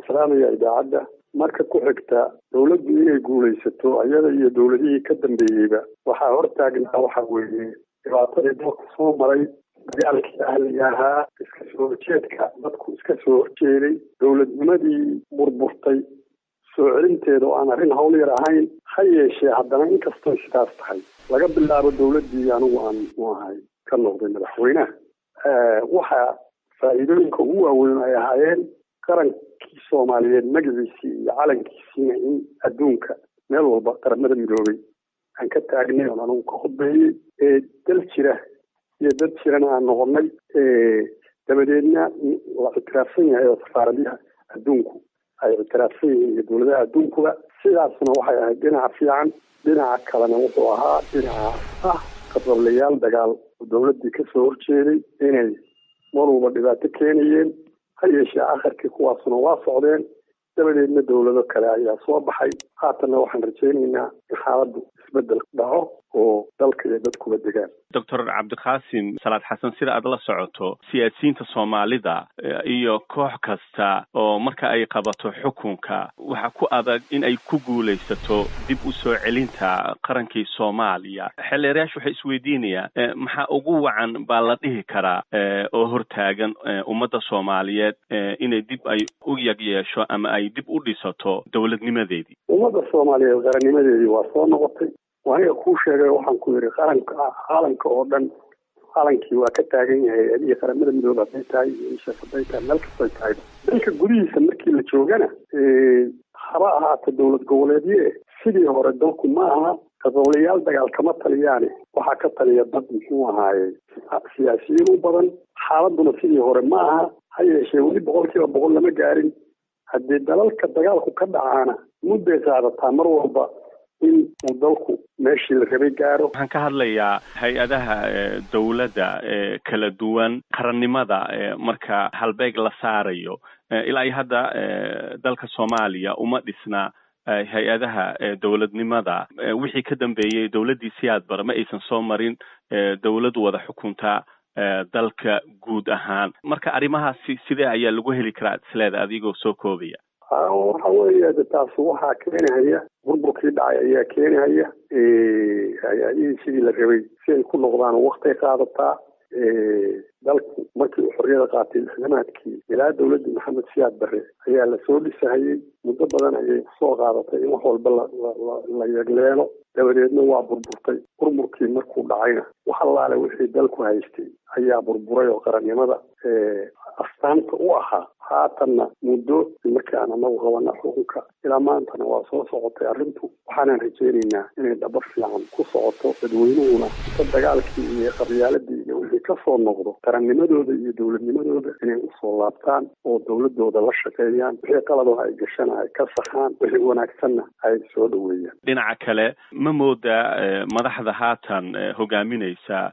Salaamaya idaacadda. Marka ku xigta, dowladdu inay guulaysato, ayada iyo dowladihii ka dambeeyeyba, waxaa hortaagnaa waxa weeye dhibaatadii dalku soo maray, dagaalkii ahliga ahaa, iska soo horjeedka dadku iska soo horjeeday, dowladnimadii burburtay soo celinteeda oo aan arrin hawl yar ahayn. Ha yeeshee, haddana inkastoo sidaas tahay, laga bilaabo dowladdii anigu aan muxuu ahay ka noqday madaxweynaha, waxaa faa'iidooyinka ugu waaweyn ay ahaayeen qarankii Soomaaliyeed magaciisii iyo calankiisiina in adduunka meel walba, Qaramada Midoobay aan ka taagnay oon anigu ka khudbeeyey, ee dal jira iyo dad jirana aan noqonay, dabadeedna la ictiraafsan yahay oo safaaradaha adduunku ay ictiraafsan yihiin iyo dowladaha adduunkuba. Sidaasna waxay ahayd dhinaca fiican. Dhinaca kalena wuxuu ahaa dhinaca ah qabqablayaal dagaal oo dowladdii kasoo horjeeday inay mar walba dhibaato keenayeen. Ha yeeshee, akharkii kuwaasuna waa socdeen, dabadeedna dowlado kale ayaa soo baxay. Haatanna waxaan rajaynaynaa in xaaladdu isbeddel dhaco oo dalka iyo dadkuba degaan. Doctor Cabdiqaasim Salaad Xasan, sida aad la socoto, siyaasiyiinta Soomaalida iyo koox kasta oo marka ay qabato xukunka waxaa ku adag in ay ku guulaysato dib u soo celinta qarankii Soomaaliya. Xeeldeerayaashu waxay isweydiinayaan, maxaa ugu wacan baa la dhihi karaa oo hortaagan ummadda Soomaaliyeed inay dib ay u yag yeesho ama ay dib u dhisato dowladnimadeedii? Ummadda Soomaaliyeed qarannimadeedii waa soo noqotay. Aniga kuu sheegay, waxaan ku yidhi qaranka caalamka oo dhan calankii waa ka taagan yahay, adihii Qaramada Midoobe hadday tahay iyo UNICEF hadday tahay, meel kastoy tahayba. Dalka gudihiisa markii la joogana, haba ahaata dowlad goboleedye, sidii hore dalku ma aha. Qabqablayaal dagaal kama taliyaane, waxaa ka taliya dad muxuu ahaaye siyaasiyiin u badan. Xaaladuna sidii hore ma aha. Ha yeeshee, weli 100% lama gaarin. Haddii dalalka dagaalku ka dhacaana, mudday qaadataa mar walba in uu dalku meeshii la rabay gaaro. Waxaan ka hadlayaa hay-adaha dowladda kala duwan, qarannimada marka halbeeg la saarayo. Ilaa iyo hadda dalka Soomaaliya uma dhisna hay-adaha dowladnimada. Wixii ka dambeeyey dowladdii Siyaad Bare ma aysan soo marin dowlad wada xukunta dalka guud ahaan. Marka arrimahaasi sidee ayaa lagu heli karaa isleeda, adigoo soo koobaya? Waxa weeye de taas waxaa keenahaya burburkii dhacay ayaa keenahaya. Hay-adihii sidii la rabay si ay ku noqdaan waktay qaadataa. Dalku markii uu xorriyada qaatay 60-aadkii ilaa dowladdii Maxamed Siyaad Barre ayaa lasoo dhisahayey. Muddo badan ayay kusoo qaadatay in wax walba la yegleelo, dabadeedna waa burburtay. Burburkii markuu dhacayna, wax allaale wixii dalku haystay ayaa burburay oo qarannimada astaanta u ahaa. Haatanna muddo markii aan anagu qabana xukunka ilaa maantana waa soo socotay arrintu. Waxaanaan rajaynaynaa inay dhaba fiican ku socoto, dadweynuhuna inta dagaalkii iyo qabyaaladii iyo wixii ka soo noqdo, qarannimadooda iyo dowladnimadooda inay usoo laabtaan oo dowladooda la shaqeeyaan, wixii qaladoo ay gashana ay ka saxaan, wixii wanaagsanna ay soo dhoweeyaan. Dhinaca kale, ma moodaa madaxda haatan hogaaminaysa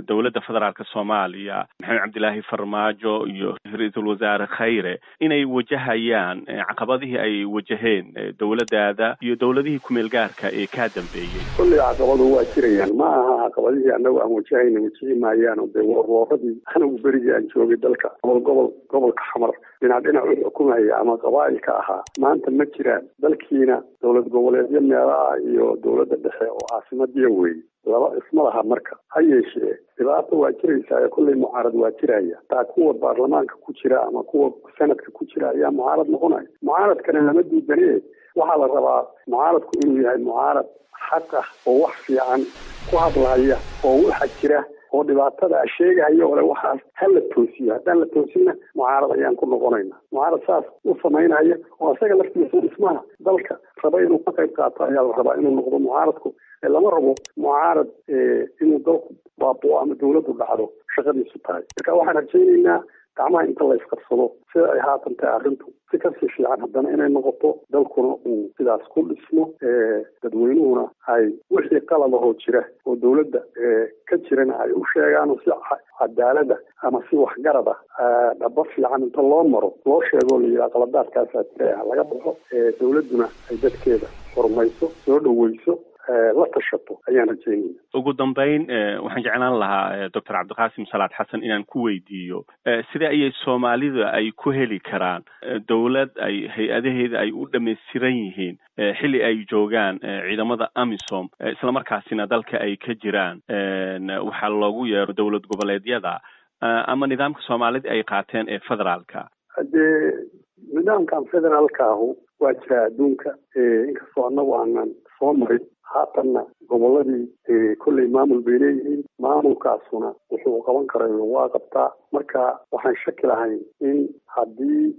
dowladda federaalka Soomaaliya, Maxamed Cabdilaahi Farmaajo iyo ra-iisul wasaare Khayre, inay wajahayaan caqabadihii ay wajaheen dowladdaada iyo dowladihii kumeel gaarka ee kaa dambeeyey? Kolley caqabadu waa jirayaan. Ma aha caqabadihii annagu aan wajahayna wajihi maayaan. Oo dee warwooradii anigu berigii aan joogay dalka gobol gobol, gobolka Xamar dhinac dhinac u xukumaya ama qabaa'ilka ahaa, maanta ma jiraan. Dalkiina dowlad goboleedyo meelaha iyo dowladda dhexe oo caasimadiya weeye, laba isma laha. Marka ha yeeshee, dhibaato waa jiraysaa ee kolley mucaarad waa jiraya. Taa kuwa baarlamaanka ku jira ama kuwa sanadka ku jira ayaa mucaarad noqonaya. Mucaaradkana lama diidane. Waxaa la rabaa mucaaradku inuu yahay mucaarad xaq ah oo wax fiican ku hadlaya oo waxa jira oo dhibaatada sheegahaya ole waxaas ha la toosiyo. Haddaan la toosinna, mucaarad ayaan ku noqonayna. Mucaarad saas u samaynaya oo asaga laftiisa dhismaha dalka raba inuu ka qayb qaato ayaa la rabaa inuu noqdo mucaaradku. Lama rabo mucaarad inuu dalku baaboo ama dowladdu dhacdo shaqadiisu tahay. Marka waxaan rajaynaynaa gacmaha inta la isqabsado, sida ay haatan tahay arrintu si kasii fiican haddana inay noqoto, dalkuna uu sidaas ku dhismo, dadweynuhuna ay wixii qaladahoo jira oo dowladda ka jirana ay u sheegaan oo si cadaalada ama si waxgarad ah, dhaba fiican inta loo maro loo sheego, la yidhaha qaladaadkaasaa jira ha laga baxo, dowladduna ay dadkeeda xurmayso, soo dhaweyso, la tashato ayaan rajaynayna. Ugu dambeyn, waxaan jeclaan lahaa, Doctor Cabdiqaasim Salaad Xasan, inaan ku weydiiyo sidee ayay Soomaalida ay ku heli karaan dowlad ay hay-adaheeda ay u dhamaystiran yihiin, xilli ay joogaan ciidamada AMISOM, islamarkaasina dalka ay ka jiraan waxaa loogu yeero dowlad goboleedyada ama nidaamka Soomaalida ay qaateen ee federaalka? Haddee nidaamkan federaalka ahu waa jiraa adduunka, inkastoo annagu aanan soo marin. Haatanna goboladii kolley maamul bay leeyihiin, maamulkaasuna wuxuu qaban karayo waa qabtaa. Marka waxaan shaki lahayn in haddii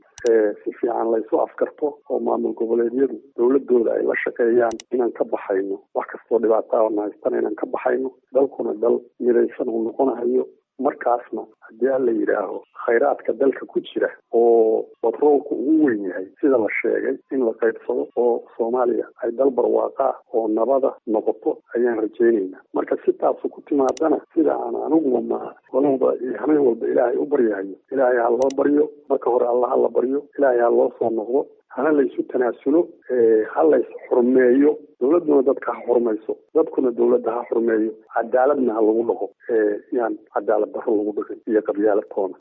si fiican laysu afkarto oo maamul goboleedyadu dowladooda ay la shaqeeyaan, inaan ka baxayno wax kastoo dhibaataa na haystana, inaan ka baxayno, dalkuna dal midaysan uu noqonahayo. Markaasna haddii Alla yidhaaho, khayraadka dalka ku jira oo batroolku ugu weyn yahay, sida la sheegay, in la qaybsado oo Soomaaliya ay dal barwaaqaa oo nabada noqoto ayaan rajaynaynaa. Marka si taasu ku timaadana, sida aan aniguba ma walba iyo hameen walba Ilaahay u baryahayo, Ilaahay ha loo baryo marka hore, Alla ha la baryo, Ilaahay ha loo soo noqdo, hana laysu tanaasulo, ha lays xurmeeyo, dowladduna dadka ha xurmayso, dadkuna dowladda ha xurmeeyo, cadaaladna ha lagu dhaqo, yaan cadaalad darro lagu dhaqin iyo qabyaalad toona.